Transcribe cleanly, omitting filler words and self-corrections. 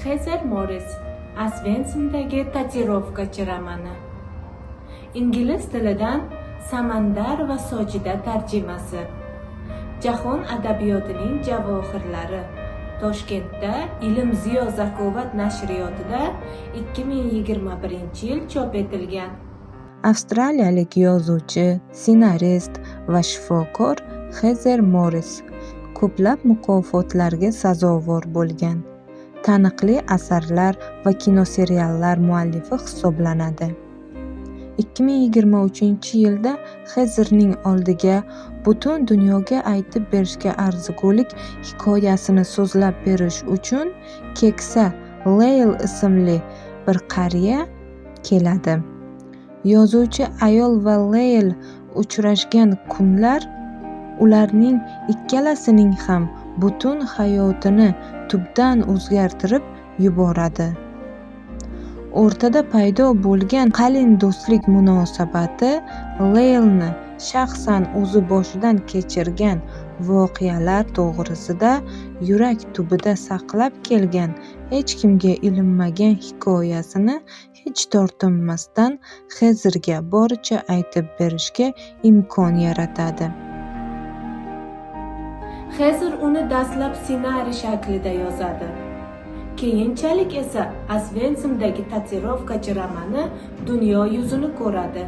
Hezer Morris "Osvensimdagi tatuirovkachi" romani. Ingliz tilidan Samandar va Sojida tarjimasi. Jahon adabiyotining javohirlari. Toshkentda Ilm Ziyo Zakovat nashriyotida 2021-yil chop etilgan. Avstraliyalik yozuvchi, ssenarist va shifokor Hezer Morris ko'plab mukofotlarga sazovor bo'lgan taniqli asarlar va kinoseriallar muallifi hisoblanadi. 2023-yilda Hezerning oldiga butun dunyoga aytib berishga arzigulik hikoyasini so'zlab berish uchun keksa Leyl ismli bir qariya keladi. Yozuvchi ayol va Leyl uchrashgan kunlar ularning ikkalasining ham butun hayotini tubdan o'zgartirib yuboradi. O'rtada paydo bo'lgan qalin do'stlik munosabati Leylni shaxsan o'zi boshidan kechirgan voqealar to'g'risida yurak tubida saqlab kelgan hech kimga ilinmagan hikoyasini hech tortinmasdan Hezerga boricha aytib berishga imkon yaratadi. Hezer uni dastlab ssenariy shaklida yozadi. Keyinchalik esa "Osvensimdagi tatuirovkachi" romani dunyo yuzini ko'radi.